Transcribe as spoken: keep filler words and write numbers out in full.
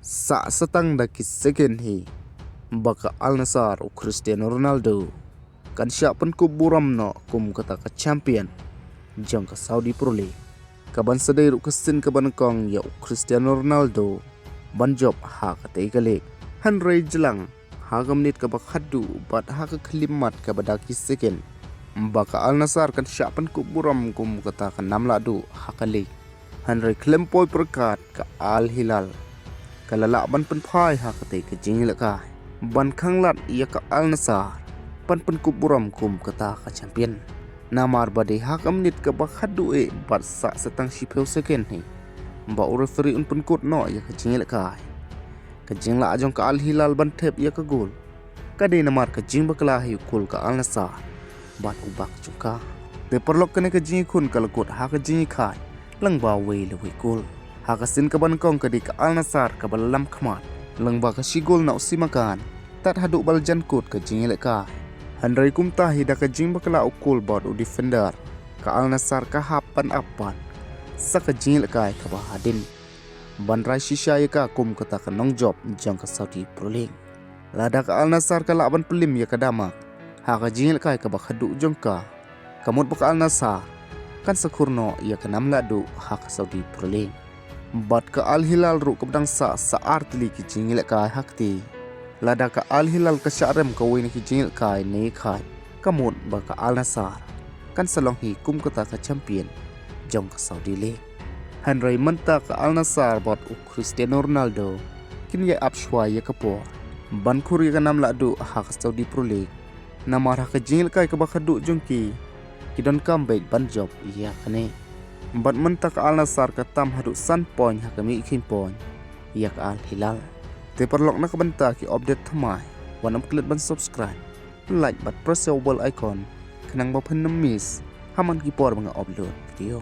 Sah sa tang da ki second hi ba ka Al Nassr u Cristiano Ronaldo kan shah pynkup burom noh kum kata ka champion jong ka Saudi Pro League, ka ban sa dei ruh ka sien ka ban kong ïa u Cristiano Ronaldo ban jop ha katei ka league. Hynrei jlang ha ka minit kaba khatduh bad ha ka khyllipmat kaba da ki second ba ka Al Nassr kan shah pynkup burom kum kata ka nam lahduh ha ka league. Hynrei khlem poi pyrkhat ka Al Hilal ka la lah ban pynphai ha katei ka jingïalehkai ban khanglad ïa ka Al Nassr ban pynkup burom kum kata ka champion. Namar ba dei ha ka minit kaba khatduh eh bad sah sa tang shiphew second hi ba u referee un pynkut noh ïa ka jingïalehkai. Ka jinglah jong ka Al Hilal ban thep ïa ka gol ka dei namar ka jingbakla hi u kul ka Al Nassr bad u bak jong ka. Te paralok, kane ka jingïakhun ka la kut ha ka jingïakhai lyngba wei la wei kul. Ha ka sien ka ban kong ka dei ka Al Nassr kaba la lam khmat lyngba ka shi gol na u Simakan tad haduh ba la jan kut ka jingïalehkai. Hynrei kumta hi da ka jingbakla u kul bad u defender ka Al Nassr ka hap ban ap pat sa ka jingïalehkai kaba hadien ban rai shisha ïa ka kum kata ka nongjop jong ka Saudi Pro League. Lada ka Al Nassr ka lah ban pynlip ïa ka damak ha ka jingïalehkai kaba khatduh jong ka, ka mut ba ka Al Nassr kan sa khur noh ïa ka nam lahduh ha ka Saudi Pro League. Bad ka Al Hilal ruh kaba dang sah sa ar tylli ki jingïalehkai ha kti. Lada ka Al Hilal ka shah rem kawei na ki jingïalehkai ne khat, ka mut ba ka Al Nassr kan sa long hi kum kata ka champion jong ka Saudi League. Hynrei mynta ka Al Nassr bad u Cristiano Ronaldo kin ïa ap shuwa ïa ka por ban khur ïa ka nam lahduh ha ka Saudi Pro League. Namar ha ka jingïalehkai kaba khatduh jong ki, ki donkam beit ban jop ïa kane. Bad mynta ka Al Nassr ka tam haduh san point ha ka mihkheiñ point ïa ka Al Hilal. Te paralok, na ka bynta ki update thymmai, wat nym klet ban subscribe, like bad press ïa u bell icon khnang ba phin nym miss ha man ki por ba nga upload video.